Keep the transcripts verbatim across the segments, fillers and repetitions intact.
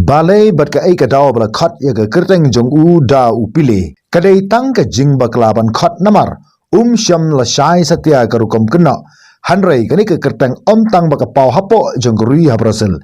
Balei bad kaei ka daw ba la khot ïa ka kyrteng jong u da u Pele? Ka dei tang ka jingbakla ban khot namar um shym la shai satia ka rukom kynnoh. Hynrei kane ka kyrteng ym tang ba ka paw hapoh jong ka ri ha Brazil,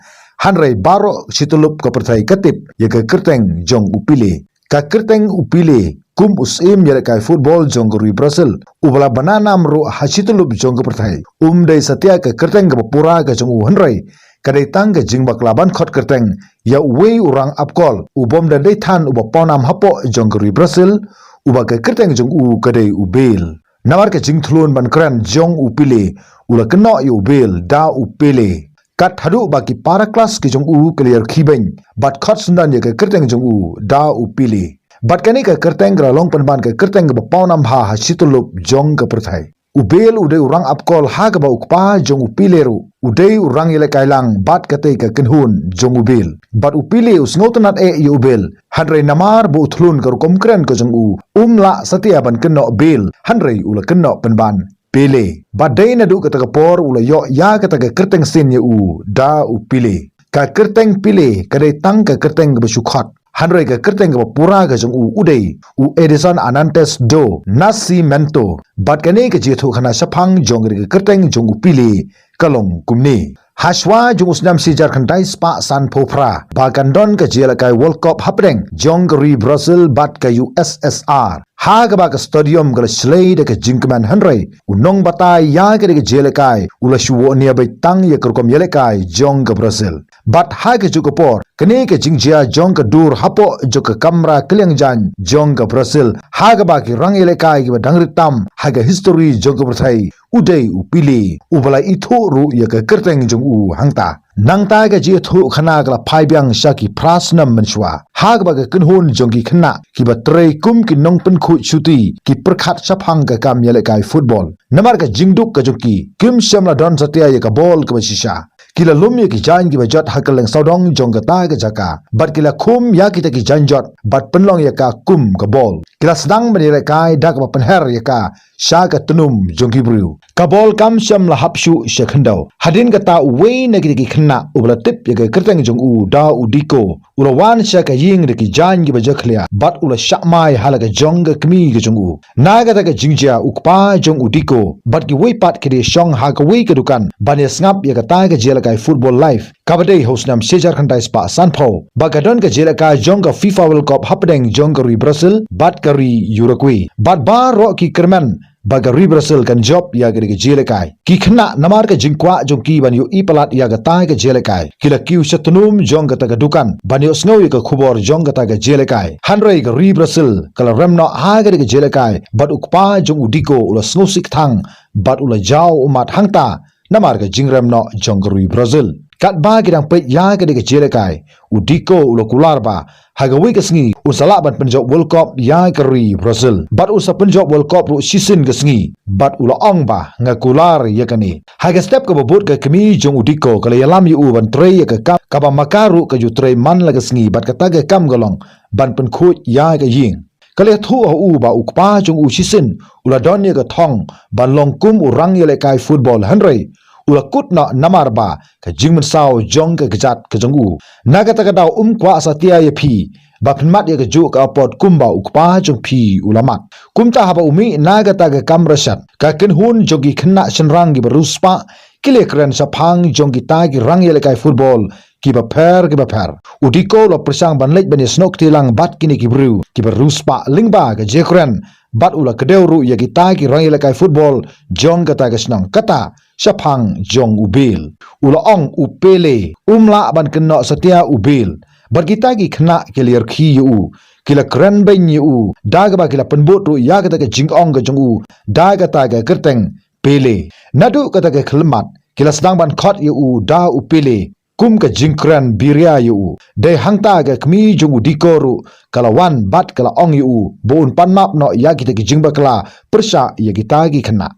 hynrei baroh shityllup ka pyrthei ka tip ïa ka kyrteng jong u Pele. Ka kyrteng u Pele kum u syiem ïalehkai football jong ka ri Brazil, uba la bna nam ruh ha shityllup jong ka pyrthei, um dei satia ka kyrteng kaba pura ka jong u, hynrei ka dei tang ka jingbakla ban khot kyrteng ïa uwei u rang ap kol, u bym da dei than uba pawnam hapoh jong ka ri Brazil, uba ka kyrteng jong u ka dei u Bale. Namar ka jingthlun ban kren jong u Pele, u la kynnoh ïa u Bale da u Pele. Kat haduh ba ki para klas ki jong u ki la ïarkhie beiñ bad khot syndon ïa ka kyrteng jong u da u Pele. Bad kane ka kyrteng ka la long pynban ka kyrteng kaba pawnam bha ha shityllup jong ka pyrthei. U Bale u dei u rang ap kol ha kaba u kpa jong u Pele ruh u dei u rang ïalehkai lang bad katei ka kynhun jong u Bale. Bad u Pele u sngewtynnad eh ïa u Bale, hynrei namar ba u thlun ka rukom kren ka jong u, um lah satia ban kynnoh Bale, hynrei u la kynnoh pynban Pele. Bad dei naduh kata ka por u la ïoh ïa kata ka kyrteng sien ïa u da u Pele. Ka kyrteng Pele ka dei tang ka kyrteng kaba shu khot, hynrei ka kyrteng kaba pura ka jong u u dei u Edson Arantes do Nascimento. Bad kane ka jingïathuhkhana shaphang jong ka kyrteng jong u Pele ka long kumne. Hashwa jong u snem shi hajar khyndai spah sanphew phra, ba kan don ka jingïalehkai World Cup hapdeng jong ka ri Brazil bad ka U S S R. Ha kaba ka stadium ka la shlei da ka jingkmen, hynrei u nongbatai ïa kane ka jingïalehkai u la shu wahnia beit tang ïa ka rukom ïalehkai jong ka Brazil. Bad ha kajuh ka por, kane ka jingjia jong ka dur hapoh jong ka kamra kylliang jaiñ jong ka Brazil, ha kaba ki rang ïalehkai kiba dang rit tam ha ka history jong ka pyrthei u dei u Pele, uba la ithuh ruh ïa ka kyrteng jong u hangta. Nangta ka jingïathuhkhana ka la phai biang sha ki phra snem mynshuwa, ha kaba ka kynhun jong ki khynnah kiba trei kum ki nongpynkhuid shuti ki pyrkhat shaphang ka kam ïalehkai football. Namar ka jingduk ka jong ki, kim shym la don satia ïa ka bol kaba shisha. Ki la lum ïa ki jaiñ kiba jot ha kylleng sawdong jong kata ka jaka, bad ki la khum ïa kita ki jaiñ jot bad pynlong ïa ka kum ka bol. Ki la sdang ban ïalehkai da kaba pynher ïa ka sha ka tnum jong ki briew. Ka bol kam shym la hap shuh sha khyndew. Hadien kata uwei na kita ki khynnah uba la tip ïa ka kyrteng jong u da u Deco, u la wan sha ka ïing da ki jaiñ kiba jakhlia bad u la shah mai ha la ka jong ka kmie ka jong u. Na kata ka jingjia u kpa jong u Deco bad kiwei pat ki dei shong ha kawei ka dukan ban ïasngap ïa kata ka jingïalehkai football live, kaba dei ha u snem shi hajar khyndai spah sanphew, ba ka don ka jingïalehkai jong ka FIFA World Cup hapdeng jong ka ri Brazil bad ka ri Uruguay. Bad baroh ki kyrmen ba ka ri Brazil kan jop ïa kane ka jingïalehkai. Ki khynnah, namar ka jingkwah jong ki ban ïohi palat ïa kata ka jingïalehkai, ki la kiew sha tnum jong kata ka dukan ban ïohsngew ïa ka khubor jong kata ka jingïalehkai. Hynrei ka ri Brazil ka la rem noh ha kane ka jingïalehkai, bad u kpa jong u Deco u la sngewsih kthang bad u la jaw ummat hangta namar ka jingrem noh jong ka ri Brazil. Katba ki dang peit ïa kane ka jingïalehkai, u Deco u la kular ba ha kawei ka sngi un sa lah ban pynjop World Cup ïa ka ri Brazil, bad un sa pynjop World Cup ruh shisien ka sngi, bad u la ong ba, nga kular ïa kane. Ha ka step kaba bud, ka kmie jong u Deco ka la ïalam ïa u ban trei ïa ka kam kaba ma ka ruh ka ju trei man la ka sngi, bad kata ka kam ka long ban pynkhuid ïa ka ïing. Ka la ïathuh ha u ba u kpa jong u shisien u la don ïa ka thong ban long kum u rang ïalehkai football, hynrei u la kut noh namar ba ka jingmynsaw jong ka kjat ka jong u. Na kata ka daw, um kwah satia ïa phi ba phin mad ïa kajuh ka apot kumba u kpa jong phi u la mad. Kumta haba u mih na kata ka kamra shet, ka kynhun jong ki khynnah shynrang kiba riewspah ki la kren shaphang jong kita ki rang ïalehkai football kiba pher kiba pher. U Deco u la pyrshang ban leit ban ïasnoh kti lang bad kine ki briew kiba riewspah lyngba ka jingkren, bad u la kdew ruh ïa kita ki rang ïalehkai football jong kata ka shnong, kata shaphang jong u Bale. U la ong, u Pele, um lah ban kynnoh satia u Bale. Bad kita ki khynnah ki la ïarkhie ïa u, ki la kren beiñ ïa u, da kaba ki la pynbud ruh ïa kata ka jingong ka jong u da kata ka kyrteng Pele. Naduh kata ka khyllipmat, ki la sdang ban khot ïa u da u Pele, kum ka jingkren biria ïa u. Dei hangta ka kmie jong u Deco ruh ka la wan bad ka la ong ïa u ba un pan map noh ïa kita ki jingbakla pyrshah ïa kita ki khynnah.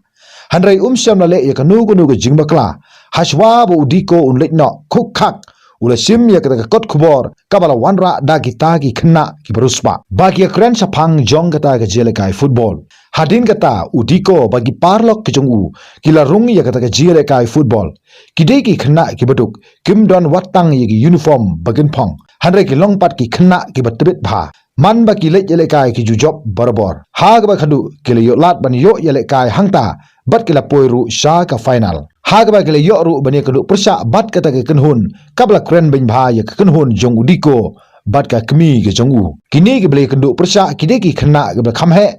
Hynrei um shym la leh ïa kano kano ka jingbakla. Hashwa ba u Deco un leit noh, khuk khak u la shim ïa kata ka kot khubor kaba la wanrah da kita ki khynnah kiba riewspah ba ki ïakren shaphang jong kata ka jingïalehkai football. Hadien kata, u Diko bad ki paralok ki jong u ki la rung ïa kata ka jingïalehkai football. Ki dei ki khynnah kiba duk, kim don wat tang ïa ki uniform ba kin phong, hynrei ki long pat ki khynnah kiba tbit bha. Man ba ki leit ïalehkai ki ju jop barabor. Ha kaba khadduh ki la ïoh lad ban ïoh ïalehkai hangta bad ki la poi ruh sha ka final. Ha kaba ki la ïoh ruh ban ïakynduh pyrshah bad kata ka kynhun kaba la kren beiñ bha ïa ka kynhun jong u Diko bad ka kmie ka jong u. Kine kiba la ïakynduh pyrshah ki dei ki khynnah kiba la kham heh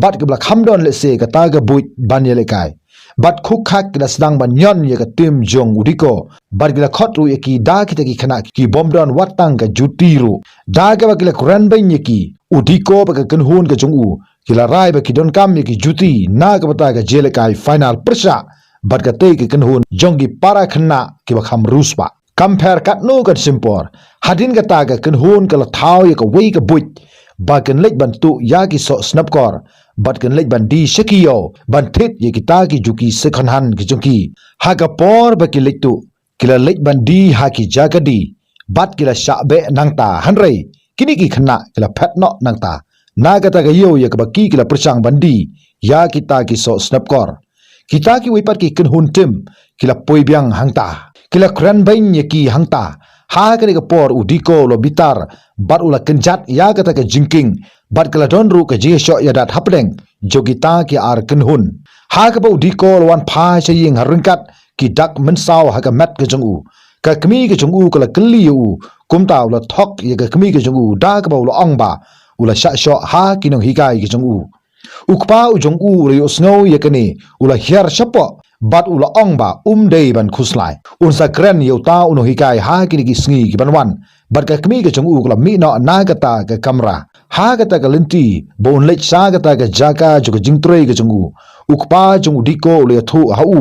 bad kiba la kham don lehse kata ka buit ban ïalehkai. Bad khuk khak ki la sdang ban ñion ïa ka tim jong u Diko bad ki la khot ruh ïa ki da kita ki khynnah ki bym don wat tang ka juti ruh. Da kaba ki la kren beiñ ïa ki, u Diko bad ka kynhun ka jong u ki la rai ba ki donkam ïa ki juti na ka bynta ka jingïalehkai final pyrshah bad katei ka kynhun jong ki para khynnah kiba kham riewspah. Kam pher katno kan shim por, hadien kata ka kynhun ka la thaw ïa kawei ka buit ba kan leit ban tuh ïa ki soh snapkor bad kan leit ban die sha ki ïew ban thied ïa kita ki juki second hand ki jong ki. Ha ka por ba ki leit tuh, ki la leit ban die ha ki jaka die bad ki la shah beh nangta, hynrei kine ki khynnah ki la phet noh nangta na kata ka ïew ïa kaba ki ki la pyrshang ban die ïa kita ki soh snapkor. Kita kiwei pat ki kynhun tim ki la poi biang hangta, ki la kren beiñ ïa ki hangta. Ha kane ka por u Diko u la bitar bad u la kynjat ïa kata ka jingkieng bad ka la don ruh ka jingïashoh ïadat hapdeng jong kita ki ar kynhun. Ha kaba u Diko u la wan phai sha ïing ha ryngkat ki dak mynsaw ha ka met ka jong u, ka kmie ka jong u ka la kylli ïa u. Kumta u la thok ïa ka kmie ka jong u da kaba u la ong ba u la shah shoh ha ki nonghikai ka jong u. U kpa u jong u u la ïohsngew ïa kane, u la hiar shapoh bad u la ong ba um dei ban khuslai. Un sa kren ïa uta u nonghikai ha kine ki sngi ki ban wan. Bad ka kmie ka jong u ka la mih noh na kata ka kamra. Ha kata ka lynti ba un leit sha kata ka jaka jong ka jingtrei ka jong u, u kpa jong u Diko u la ïathuh ha u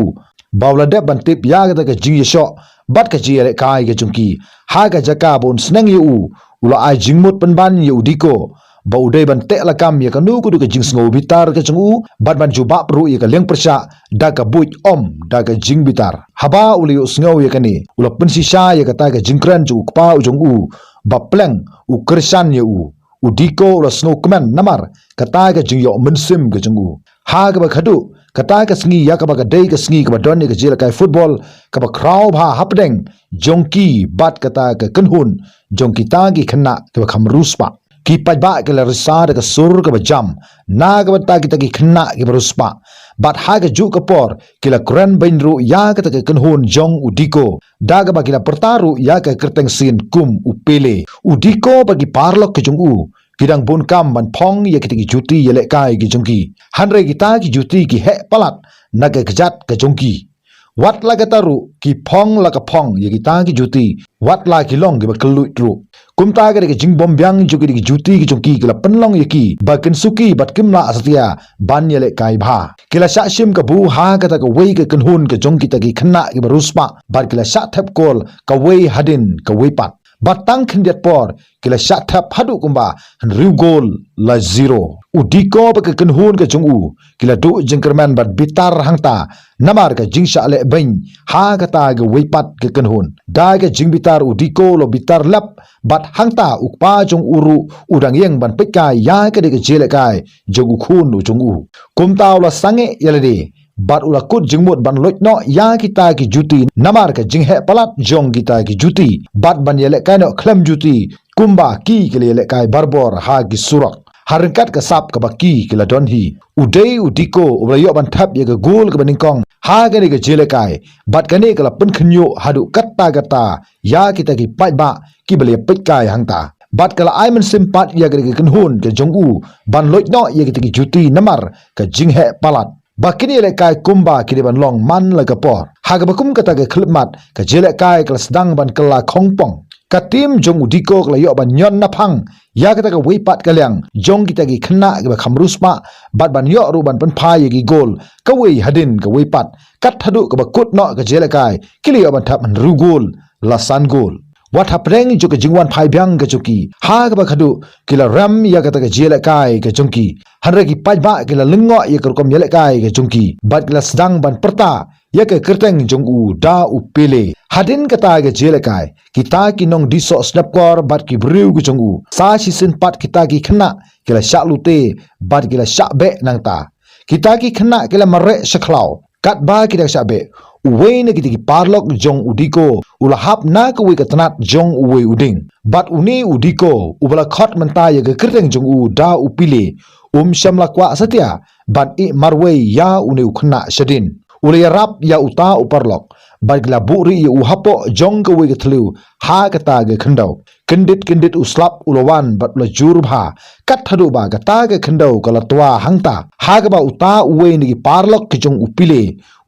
ba u la dep ban tip ïa kata ka jingïashoh bad ka jingïalehkai ka jong ki. Ha ka jaka ba un sneng ïa u, u la ai jingmut pynban ïa u Diko ba u dei ban teh lakam ïa kano kano ka jingsngew bitar ka jong u bad ban jubab ruh ïa ka liang pyrshah da ka buit, ym da ka jingbitar. Haba u la ïohsngew ïa kane, u la pynshisha ïa kata ka jingkren jong u kpa u jong u ba pleng u kyrshan ïa u. U Diko u la sngewkmen namar kata ka jingïoh mynsiem ka jong u. Ha kaba khadduh, kata ka sngi ïa kaba ka dei ka sngi kaba don ïa ka jingïalehkai football kaba khraw bha hapdeng jong ki bad kata ka kynhun jong kita ki khynnah kiba kham riewspah. Ki paidbah ki la risa da ka sur kaba jam na ka bynta kita ki khynnah kiba riewspah. Bad ha kajuh ka por ki la kren beiñ ruh ïa kata ka kynhun jong u Diko da kaba ki la pyrta ruh ïa ka kyrteng sien kum u Pele. U Diko bad ki paralok ki jong u ki dang bun kam ban phong ïa kita ki juti ïalehkai ki jong ki. Hynrei kita ki juti ki heh palat na ka kjat ka jong ki. Wat la kata ruh ki phong la ka phong ïa kita ki juti, wat la ki long kiba kylluid ruh. Kumta ka dei ka jingbym biang jong ki dei ki juti ki jong ki ki la pynlong ïa ki ba kin suki bad kim lah satia ban ïalehkai bha. Ki la shah shim kabu ha kata kawei ka kynhun ka jong kita ki khynnah kiba riewspah bad ki la shah thep kol kawei hadien kawei pat. Bad tang khyndiat por ki la shah thep haduh kumba hynriew gol la zero. U Diko bad ka kynhun ka jong u ki la duh jingkyrmen bad bitar hangta namar ka jingshah leh beiñ ha kata kawei pat ka kynhun. Da ka jingbitar u Diko u la bitar lap bad hangta u kpa jong u ruh u dang ïeng ban peitkai ïa ka dei ka jingïalehkai jong u khun u jong u. Kumta u la sangeh ïa lade bad u la kut jingmut ban luid noh ïa kita ki juti namar ka jingheh palat jong kita ki juti bad ban ïalehkai noh khlem juti kumba ki ki la ïalehkai barabor ha ki surok. Ha ryngkat ka sap kaba ki ki la don hi, u dei u Diko uba la ïoh ban thep ïa ka gol kaba nyngkong ha kane ka jingïalehkai bad kane ka la pynkhynñiuh haduh katta katta ïa kita ki paidbah kiba la ïapeitkai hangta. Bad ka la ai mynsiem pat ïa kane ka kynhun ka jong u ban luid noh ïa kita ki juti namar ka jingheh palat ba kin ïalehkai kumba ki dei ban long man la ka por. Ha kaba kum kata ka khyllipmat ka jingïalehkai ka la sdang ban kylla khongpong. Ka tim jong u Diko ka la ïoh ban ñion naphang ïa kata kawei pat ka liang jong kita ki khynnah kiba kham riewspah bad ban ïoh ruh ban pynphai ïa ki gol kawei hadien kawei pat. Kat haduh kaba kut noh ka jingïalehkai ki la ïoh ban thep hynriew gol la san gol. Wat hapdeng jong ka jingwan phai biang ka jong ki, ha kaba khadduh ki la rem ïa kata ka jingïalehkai ka jong ki, hynrei ki paidbah ki la lyngngoh ïa ka rukom ïalehkai ka jong ki bad ki la sdang ban pyrta ïa ka kyrteng jong u da u Pele. Hadien kata ka jingïalehkai kita ki nongdie soh snapkor bad ki briew ki jong u, sa shisien pat kita ki khynnah ki la shah lute bad ki la shah beh nangta. Kita ki khynnah ki la mareh sha khlaw. Katba ki dang shah beh, uwei na kita ki paralok jong u Diko u la hap na kawei ka tnat jong uwei u dieng. Bad une u Diko uba la khot mynta ïa ka kyrteng jong u da u Pile, um shym la kwah satia ban ïeh marwei ïa une u khynnah shadien. U la ïarap ïa uta u paralok bad ki la buhrieh ïa u hapoh jong kawei ka thliew ha kata ka khyndew. Kyndit kyndit u slap u la wan bad u la jur bha, kat haduh ba kata ka khyndew ka la twa hangta. Ha kaba uta uwei na ki paralok ki jong u Pile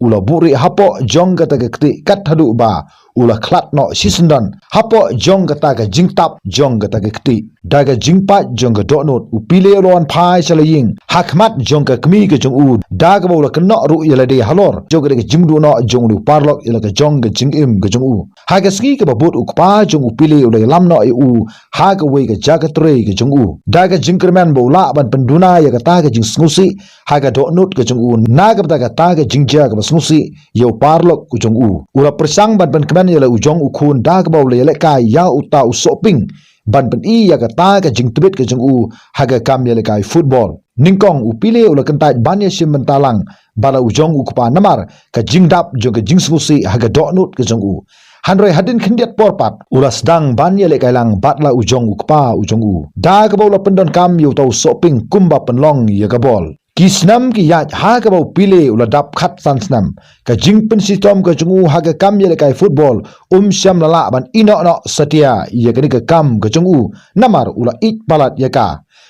u la buhrieh hapoh jong kata ka ktieh kat haduh ba u la khlad noh shisyndon hapoh jong kata ka jingtap jong kata ka ktieh. Da ka jingpait jong ka dohnud u Pile u la wan phai sha la ïing ha khmat jong ka kmie ka jong u, da kaba u la kynnoh ruh ïa lade halor jong kata ka jingduh noh jong u paralok ïa la ka jong ka jingim ka jong u. Ha ka sngi kaba bud u kpa jong u Pile u la ïalam noh ïa u ha kawei ka jaka trei ka jong u. Da ka jingkyrmen ba u lah ban pynduna ïa kata ka jingsngewsih ha ka dohnud ka jong u na ka bynta kata ka jingjia kaba sngewsih ïa u paralok u jong u, u la pyrshang ban pynkmen ïa la u jong u khun da kaba u la ïalehkai ïa uta u sohpieng ban pyni ïa kata ka jingtbit ka jong u ha ka kam ïalehkai football. Nyngkong u Pile u la kyntait ban ïashim bynta lang bad la u jong u kpa namar ka jingdap jong ka jingsngewsih ha ka dohnud ka jong u. Hynrei hadien khyndiat por pat u la sdang ban ïalehkai lang bad la u jong u kpa u jong u, da kaba u la pyndonkam ïa uta u sohpieng kumba pynlong ïa ka bol. Ki snem ki ïaid ha kaba u Pile u la dap khatsan snem. Ka jingpynshitom ka jong u ha ka kam ïalehkai football um shym la lah ban ïehnoh noh satia ïa kane ka kam ka jong u, namar u la ïeit palat ïa ka.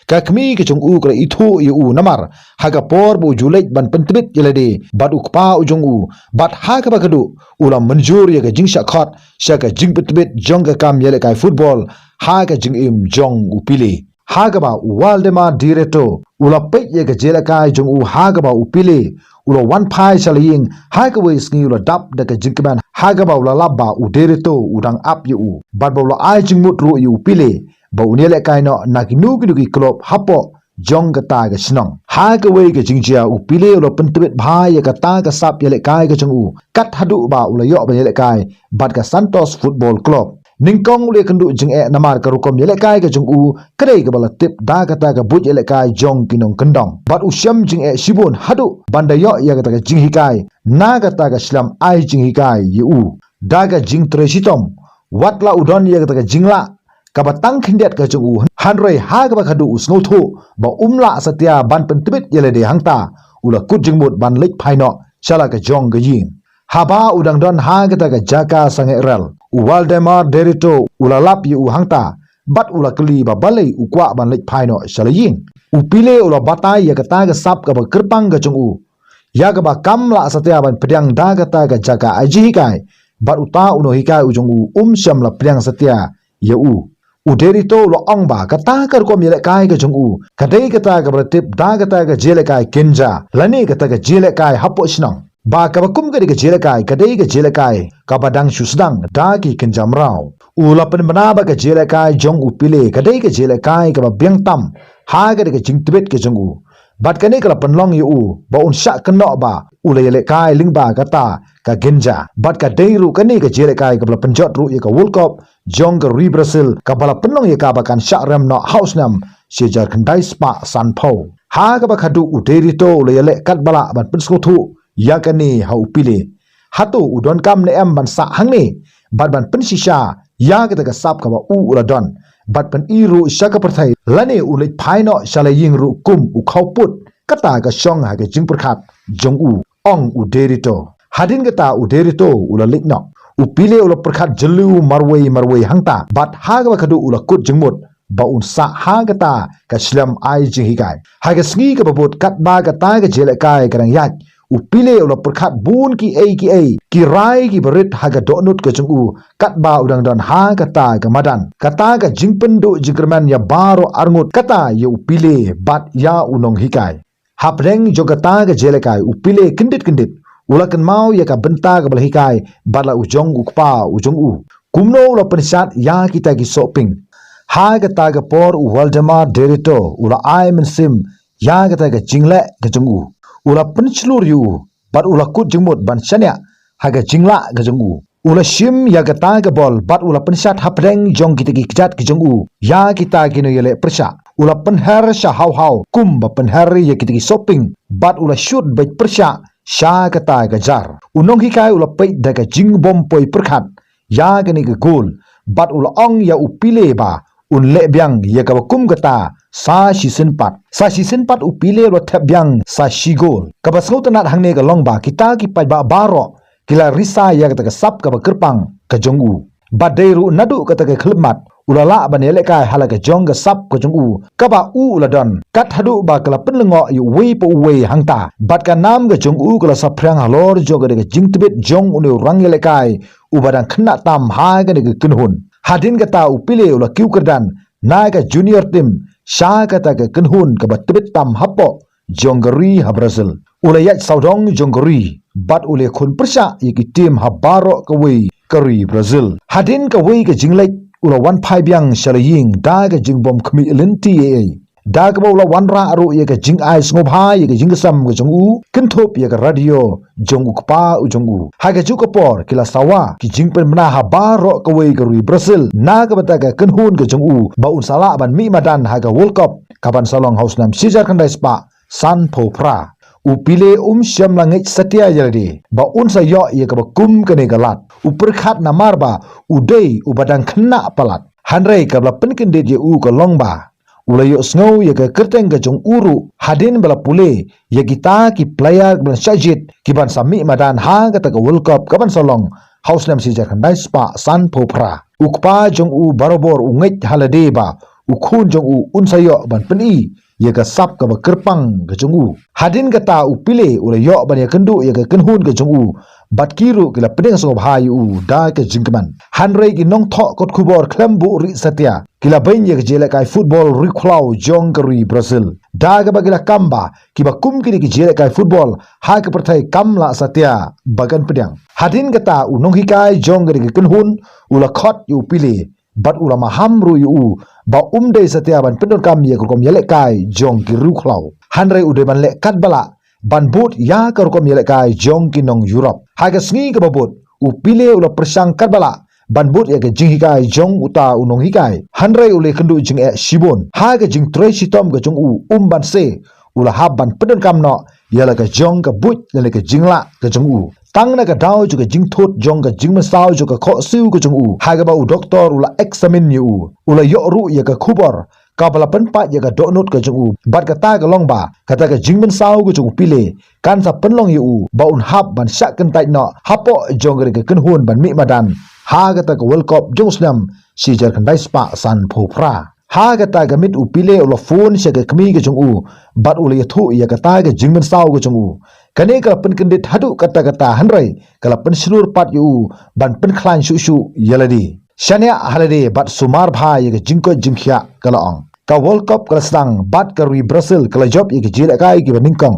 Ka kmie ka jong u ka la ithuh ïa u namar ha ka por ba u ju leit ban pyntbit ïa lade bad u kpa u jong u, bad ha kaba khadduh u la mynjur ïa ka jingshah khot sha ka jingpyntbit jong ka kam ïalehkai football ha ka jingim jong u Pile. Ha kaba u Waldemar Direto u la peit ïa ka jingïalehkai jong u ha kaba u Pile u la wan phai sha la ïing ha kawei sngi u la dap da ka jingkmen ha kaba u la lap ba u Direto u dang ap ïa u bad ba u la ai jingmut ruh ïa u Pile ba un ïalehkai noh na kino kino ki klub hapoh jong kata ka shnong. Ha kawei ka jingjia u Pile u la pyntbit bha ïa kata ka sap ïalehkai ka jong u kat haduh ba u la ïoh ban ïalehkai bad ka Santos Football Club. Nyngkong u la ïakynduh jingeh namar ka rukom ïalehkai ka jong u ka dei kaba la tip da kata ka buit ïalehkai jong ki nongkyndong bad u shem jingeh shibun haduh ban da ïoh ïa kata ka jinghikai na kata ka shlem ai jinghikai ïa u. Da ka jingtrei shitom, wat la u don ïa kata ka jinglah kaba tang khyndiat ka jong u, hynrei ha kaba khadduh u sngewthuh ba um lah satia ban pyntbit ïa lade hangta, u la kut jingmut ban leit phai noh sha la ka jong ka ïing. Haba u dang don ha kata ka jaka sangeh rel, u Waldemar Direto u la lap ïa u hangta bad u la kylli ba balei u kwah ban leit phai noh sha la ïing. U Pile u la batai ïa kata ka sap kaba kyrpang ka jong u, ïa kaba kam lah satia ban pdiang da kata ka jaka ai jinghikai bad uta u nonghikai u jong u um shym la pdiang satia ïa u. U Direto u la ong ba kata ka rukom ïalehkai ka jong u ka dei kata kaba la tip da kata ka jingïalehkai kynja lane kata ka jingïalehkai hapoh shnong, ba kaba kum ka dei ka jingïalehkai ka dei ka jingïalehkai kaba dang shu sdang da ki kynja mraw. U la pynbna ba ka jingïalehkai jong u Pile ka dei ka jingïalehkai kaba biang tam ha ka dei ka jingtbit ka jong u. Bad kane ka la pynlong ïa u ba un shah kynnoh ba u la ïalehkai lyngba kata ka kynja. Bad ka dei ruh kane ka jingïalehkai kaba la pynjot ruh ïa ka World Cup jong ka ri Brazil kaba la pynlong ïa ka ba kan shah rem noh ha u snem shi hajar khyndai spah sanphew. Ha kaba khadduh u Direto u la ïaleh katba lah ban pynsngewthuh ïa kane ha u Pile. Hato u donkam ne em ban sah hangne bad ban pynshisha ïa kata ka sap kaba u u la don bad pyni ruh sha ka pyrthei lane u leit phai noh sha la ïing ruh kum u khawpud, kata ka shong ha ka jingpyrkhat jong u, ong u Direto. Hadien kata u Direto u la leit noh. U Pile u la pyrkhat jylliew marwei marwei hangta bad ha kaba khadduh u la kut jingmut ba un sah ha kata ka shlem ai jinghikai. Ha ka sngi kaba bud katba kata ka jingïalehkai ka dang ïaid, u Pile u la pyrkhat bun kiei kiei ki rai kiba rit ha ka dohnud ka jong u katba u dang don ha kata ka madan. Kata ka jingpynduh jingkyrmen ïa baroh arngut, kata ïa u Pile bad ïa u nonghikai. Hapdeng jong kata ka jingïalehkai u Pile kyndit kyndit u la kynmaw ïa ka bynta kaba la hikai bad la u jong u kpa u jong u. Kumno u la pynshad ïa kita ki sohpieng. Ha kata ka por u Waldemar Direto u la ai mynsiem ïa kata ka jingleh ka jong u. U la pynshlur ïa u bad u la kut jingmut ban shaniah ha ka jinglah ka jong u. U la shim ïa kata ka bol bad u la pynshad hapdeng jong kita ki kjat ki jong u ïa kita ki nongïaleh pyrshah. u la pynher sha haw haw kum ba pynher ïa kita ki sohping, bad u la shut beit pyrshah sha kata ka jar. U nonghikai u la peit da ka jingbym poi pyrkhat ïa kane ka gol, bad u la ong ïa u Pele ba un leh biang ïa kaba kum kata sa shisien pat. Sa shisien pat u Pele u la thep biang sa shi gol. Kaba sngewtynnat hangne ka long ba kita ki paidbah baroh ki la risa ïa kata ka sap kaba kyrpang ka jong u. Bad dei ruh naduh kata ka khyllipmat u la lah ban ïalehkai ha la ka jong ka sap ka jong u kaba u la don, kat haduh ba ka la pynlyngngoh ïa uwei pa uwei hangta. Bad ka nam ka jong u ka la saphriang halor jong kata ka jingtbit jong une u rangïalehkai uba dang khynnah tam ha kane ka kynhun. Hadien kata u Pele u la kiew kyrdan na ka junior team sha kata ka kynhun kaba tbit tam hapoh jong ka ri ha Brazil. U la ïaid sawdong jong ka ri bad u la ïakhun pyrshah ïa ki team ha baroh kawei ka ri Brazil. Hadien kawei ka jingleit u la wan phai biang sha la ïing da ka jingbym khmih lynti ei ei. Da kaba u la wanrah ruh ïa ka jingai sngewbha ïa ka jingkyrshan ka jong u kynthup ïa ka radio jong u kpa u jong u. Ha kajuh ka por ki la sawa ki jingpynbna ha baroh kawei ka ri Brazil na ka bynta ka kynhun ka jong u ba un sa lah ban mih madan ha ka World Cup kaban sa long ha u snem shi hajar khyndai spah sanphew phra. U Pele um shym la ngeit satia ïa lade ba un sa ïoh ïa kaba kum kane ka lad. U pyrkhat namar ba u dei uba dang khynnah palat. Hynrei kaba la pynkyndit ïa u ka long ba u la ïohsngew ïa ka kyrteng ka jong u ruh hadien ba la pule ïa kita ki player kiban shah jied kiban sa mih madan ha kata ka World Cup kaban sa long ha u snem shi hajar khyndai spah sanphew phra. U kpa jong u barabor u ngeit ha lade ba u khun jong u un sa ïoh ban pyni ïa ka sap kaba kyrpang ka jong u. Hadien kata u Pele u la ïoh ban ïakynduh ïa ka kynhun ka jong u bad ki ruh ki la pdiang sngewbha ïa u da ka jingkmen. Hynrei ki nongthoh kot khubor khlem buhrieh satia ki la beiñ ïa ka jingïalehkai football riewkhlaw jong ka ri Brazil da kaba ki la kam ba kiba kum kine ki jingïalehkai football ha ka pyrthei kam lah satia ba kan pdiang. Hadien kata u nonghikai jong kane ka kynhun u la khot ïa u Pele bad u la maham ruh ïa u ba um dei satia ban pyndonkam ïa ka rukom ïalehkai jong ki riewkhlaw. Hynrei u dei ban leh katba lah ban bud ïa ka rukom ïalehkai jong ki nong Europe. Ha ka sngi kaba bud u Pele u la pyrshang katba lah ban bud ïa ka jinghikai jong uta u nonghikai. Hynrei u la ïakynduh jingeh shibun. Ha ka jingtrei shitom ka jong u um banse u la hap ban pyndonkam noh ïa la ka jong ka buit lane ka jinglah ka jong u. Tang na ka daw jong ka jingthut jong ka jingmynsaw jong ka khohsiew ka jong u ha kaba u doktor u la examine ïa u, u la ïoh ruh ïa ka khubor kaba la pynpait ïa ka dohnud ka jong u. Bad kata ka long ba kata ka jingmynsaw ka jong u Pele kan sa pynlong ïa u ba un hap ban shah kyntait noh hapoh jong kane ka kynhun ban mih madan ha kata ka World Cup jong u snem shi hajar khyndai spah sanphew phra. Ha kata ka miet u Pele u la phone sha ka kmie ka jong u bad u la ïathuh ïa kata ka jingmynsaw ka jong u. Kane ka la pynkyndit haduh katta katta hynrei ka la pynshlur pat ïa u ban pynkhlaiñ shuh shuh ïa lade. Shaniah ha lade bad sumar bha ïa ka jingkoit jingkhiah, ka la ong. Ka World Cup ka la sdang bad ka ri Brazil ka la jop ïa ki jingïalehkai kiba nyngkong.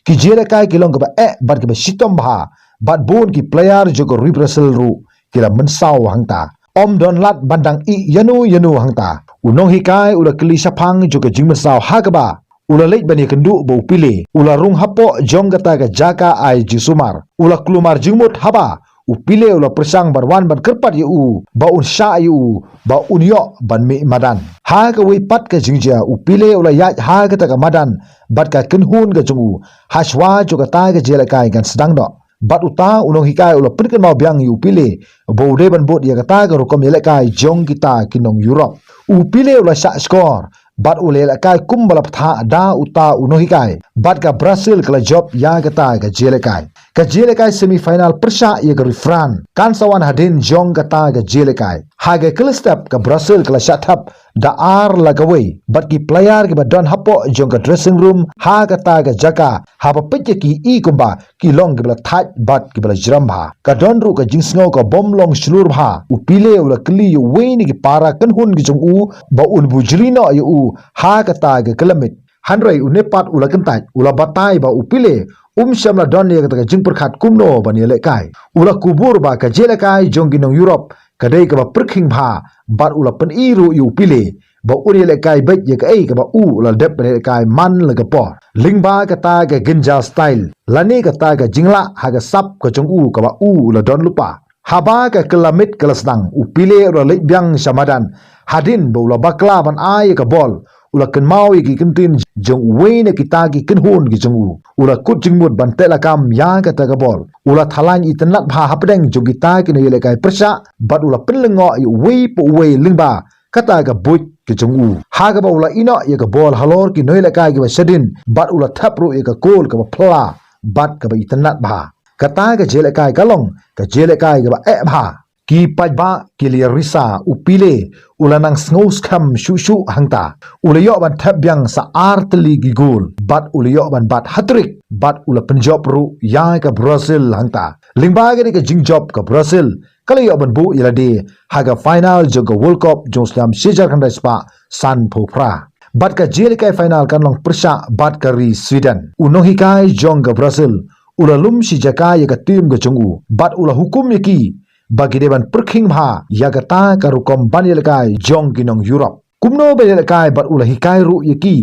Ki jingïalehkai ki long kaba eh bad kiba shitom bha bad bun ki player jong ka ri Brazil ruh ki la mynsaw hangta. Ym don lad ban dang ïeh ïano ïano hangta. U nonghikai u la kylli shaphang jong ka jingmynsaw ha kaba u la leit ban ïakynduh bad u Pele. U la rung hapoh jong kata ka jaka ai jingsumar. U la kulmar jingmut haba u Pele u la pyrshang ban wan ban kyrpad ïa u ba un shah ïa u ba un ïoh ban mih madan. Ha kawei pat ka jingjia u Pele u la ïaid ha kata ka madan bad ka kynhun ka jong u. Hashwa jong kata ka jingïalehkai kan sdang noh. Bad uta u nonghikai u la pynkynmaw biang ïa u Pele ba u dei ban bud ïa kata ka rukom ïalehkai jong kita ki nong Europe. U Pele u la shah shkor bad u la ïalehkai kumba la bthah da uta u nonghikai. Bad ka Brazil ka la jop ïa kata ka jingïalehkai. Ka jingïalehkai semi final pyrshah ïa ka ri France kan sa wan hadien jong kata ka jingïalehkai. Ha ka khyllipstep ka Brazil ka la shah thep da ar la kawei bad ki player kiba don hapoh jong ka dressing room ha kata ka jaka haba peit ïa ki i kumba ki long kiba la thait bad kiba la jrem bha. Ka don ruh ka jingsngew ka bym long shlur bha. U Pele u la kylli ïa uwei na ki para kynhun ki jong u ba un bujli noh ïa u ha kata ka khyllipmiet. Hynrei une pat u la kyntait, u la batai ba u Pele um shym la don ïa kata ka jingpyrkhat kumno ban ïalehkai. U la kubur ba ka jingïalehkai jong ki nong Europe ka dei kaba pyrkhing bha bad u la pyni ruh ïa u Pele ba un ïalehkai beit ïa kaei kaba u la dep ban ïalehkai man la ka por. Lyngba kata ka Ginja style lane kata ka jinglah ha ka sap ka jong u kaba u la don lypa. Haba ka khyllipmiet ka la sdang u Pele u la leit biang sha madan hadien ba u la bakla ban ai ïa ka bol u la kynmaw ïa ki kyntien jong uwei na kita ki kynhun ki jong u. U la kut jingmut ban teh lakam ïa kata ka bol. U la thalang itynnad bha hapdeng jong kita ki nongïalehkai pyrshah, bad u la pynlyngngoh ïa uwei pa uwei lyngba kata ka buit ka jong u. Ha kaba u la ïehnoh ïa ka bol halor ki nongïalehkai kiba shadien, bad u la thep ruh ïa ka kol kaba phylla, bad kaba itynnad bha. Kata ka jingïalehkai ka long ka jingïalehkai kaba eh bha. Ki paidbah ki la risa, u Pele u la nang sngew skhem shuh shuh hangta. U la ïoh ban thep biang sa ar tylli ki gol, bad u la ïoh ban bat hat-trick, bad u la pynjop ruh ïa ka Brazil hangta. Lyngba kane ka jingjop, ka Brazil ka la ïoh ban buh ïa lade ha ka final jong ka World Cup jong u snem shi hajar khyndai spah sanphew phra. Bad ka jingïalehkai final kan long pyrshah bad ka ri Sweden. U nonghikai jong ka Brazil u la lum shi jaka ïa ka tim ka jong u, bad u la hukum ïa ki ba ki dei ban pyrkhing bha ïa kata ka rukom ban ïalehkai jong ki nong Europe. Kumno ban ïalehkai, bad u la hikai ruh ïa ki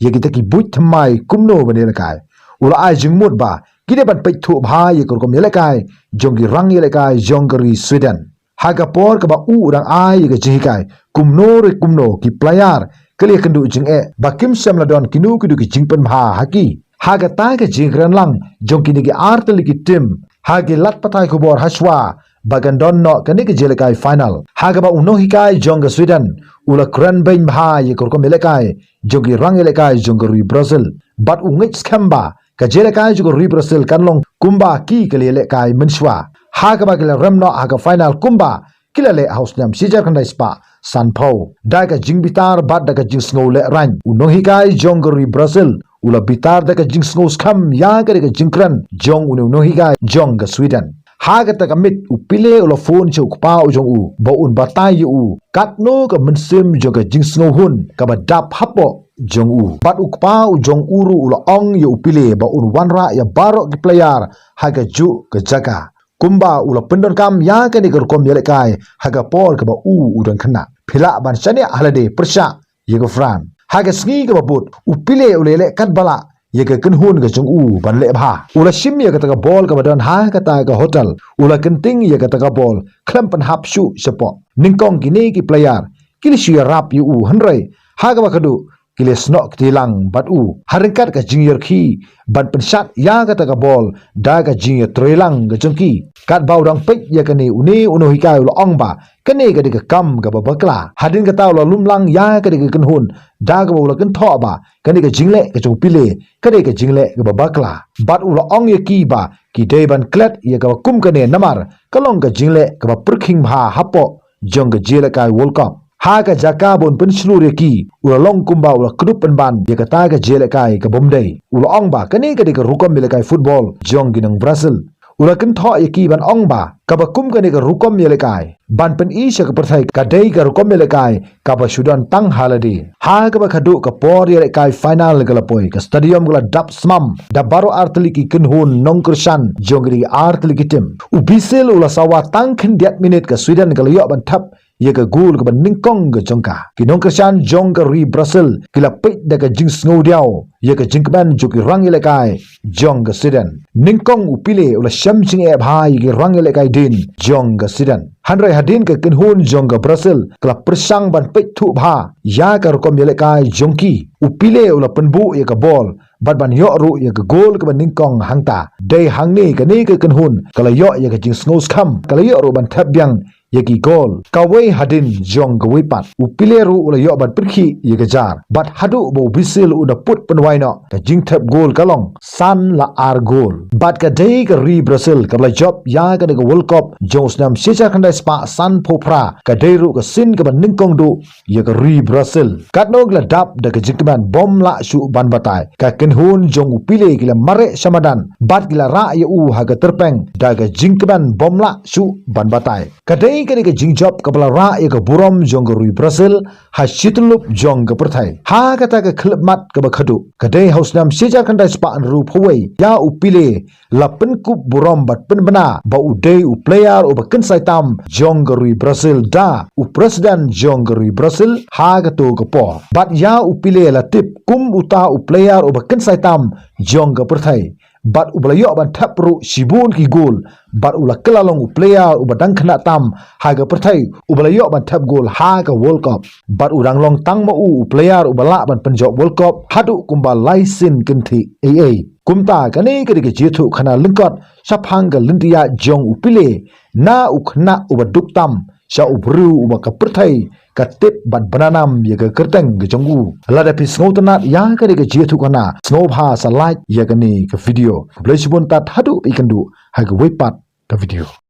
ïa kita ki buit thymmai kumno ban ïalehkai. U la ai jingmut ba ki dei ban peit thuh bha ïa ka rukom ïalehkai jong ki rang ïalehkai jong ka ri Sweden. Ha ka por kaba u dang ai ïa ka jinghikai, kumno re kumno ki player ki la ïakynduh jingeh ba kim shym la don kino kino ki jingpynbha ha ki. Ha kata ka jingkren lang jong kine ki ar tylli ki tim ha ki lad pathai khubor hashwa ba kan don noh kane ka jingïalehkai final, ha kaba u nonghikai jong ka Sweden u la kren beiñ bha ïa ka rukom ïalehkai jong ki rang ïalehkai jong ka ri Brazil, bad u ngeit skhem ba ka jingïalehkai jong ka ri Brazil kan long kumba ki ka la ïalehkai mynshuwa, ha kaba ki la rem noh ha ka final kumba ki la leh ha u snem shi hajar khyndai spah sanphew. Da ka jingbitar bad da ka jingsngew lehraiñ, u nonghikai jong ka ri Brazil u la bitar da ka jingsngew skhem ïa kane ka jingkren jong une u nonghikai jong ka Sweden. Ha kata ka miet u Pele u la phone sha u kpa u jong u ba un batai ïa u katno ka mynsiem jong ka jingsngewhun kaba dap hapoh jong u. Bad u kpa u jong u ruh u la ong ïa u Pele ba un wanrah ïa baroh ki player ha kajuh ka jaka. Kumba u la pyndonkam ïa kane ka rukom ïalehkai ha ka por kaba u u dang khynnah. Phi lah ban shaniah ha lade pyrshah ïa ka France. Ha ka sngi kaba bud, u Pele u la ïaleh katba lah ïa ka kynhun ka jong u ban leh bha. U la shim ïa kata ka bol kaba don ha kata ka hotel. U la kynting ïa kata ka bol khlem pynhap shuh shapoh. Nyngkong kine ki player ki la shu ïarap ïa u, hynrei ha kaba khadduh ki la snoh kti lang bad u ha ryngkat ka jingïarkhie ban pynshad ïa kata ka bol da ka jingïatreilang ka jong ki. Katba u dang peit ïa kane, une u nonghikai u la ong ba kane ka dei ka kam kaba bakla. Hadien kata u la lum lang ïa kane ka kynhun da kaba u la kynthoh ba kane ka jingleh ka jong u Pele ka dei ka jingleh kaba bakla. Bad u la ong ïa ki ba ki dei ban klet ïa kaba kum kane namar ka long ka jingleh kaba pyrkhing bha hapoh jong ka jingïalehkai World Cup. Ha ka jaka ba un pynshlur ïa ki, u la long kumba u la kdup pynban ïa kata ka jingïalehkai ka bym dei. U la ong ba kane ka dei ka rukom ïalehkai football jong ki nong Brazil. U la kynthoh ïa ki ban ong ba kaba kum kane ka rukom ïalehkai ban pyni sha ka pyrthei ka dei ka rukom ïalehkai kaba shu don tang ha lade. Ha kaba khadduh ka por ïalehkai final ka la poi, ka stadium ka la dap smam da baroh ar tylli ki kynhun nongkyrshan jong kine ki ar tylli ki tim. U Brazil u la sawa tang khyndiat minit, ka Sweden ka la ïoh ban thep ïa ka gol kaba nyngkong ka jong ka. Ki nongkyrshan jong ka ri Brazil ki la peit da ka jingsngewdiaw ïa ka jingkmen jong ki rang ïalehkai jong ka Sweden. Nyngkong u Pele u la shem jingeh bha ïa ki rang ïalehkai dien jong ka Sweden. Hynrei hadien ka kynhun jong ka Brazil ka la pyrshang ban peit thuh bha ïa ka rukom ïalehkai jong ki, u Pele u la pynbuh ïa ka bol bad ban ïoh ruh ïa ka gol kaba nyngkong hangta. Dei hangne kane ka kynhun ka la ïoh ïa ka jingsngewskhem, ka la ïoh ruh ban thep biang ïa ki gol kawei hadien jong kawei pat. U Pele ruh u la ïoh ban pyrkhih ïa ka jar bad haduh ba u Brazil u da put pynwai noh, ka jingthep gol ka long san la ar gol. Bad ka dei ka ri Brazil kaba la jop ïa kane ka World Cup jong u snem shi hajar khyndai spah sanphew phra, ka dei ruh ka sien kaba nyngkong duh ïa ka ri Brazil. Katno ki la dap da ka jingkmen bym lah shuh ban batai. Ka kynhun jong u Pele ki la mareh sha madan bad ki la rah ïa u ha ka tyrpeng da ka jingkmen bym lah shuh ban batai. Ka dei kane ka jingjop kaba la rah ïa ka burom jong ka ri Brazil ha shityllup jong ka pyrthei. Ha kata ka khyllipmat kaba khadduh, ka dei ha u snem shi hajar khyndai spah hynriewphew wei, ïa u Pele la pynkup burom bad pynbna ba u dei u player uba kynsai tam jong ka ri Brazil da u president jong ka ri Brazil ha kato ka por. Bad ïa u Pele la tip kum uta u player uba kynsai tam jong ka pyrthei. bad uba la ïoh ban thep ruh shibun ki gol, bad u la kylla long u player uba dang khynnah tam ha ka pyrthei uba la ïoh ban thep gol ha ka World Cup. Bad u dang long tang ma u u player uba lah ban pynjop World Cup haduh kumba lai sien kynthih ei ei. Kumta kane ka dei ka jingïathuhkhana lyngkot shaphang ka lynti ïaid jong u Pele, na u khynnah uba duk tam sha u briew uba ka pyrthei ka tip bad bna nam ïa ka kyrteng ka jong u. Lada phi sngewtynnat ïa kane ka jingïathuhkhana, sngewbha sa like ïa kane ka video. Khublei shibun, tad haduh ba ïakynduh ha kawei pat ka video.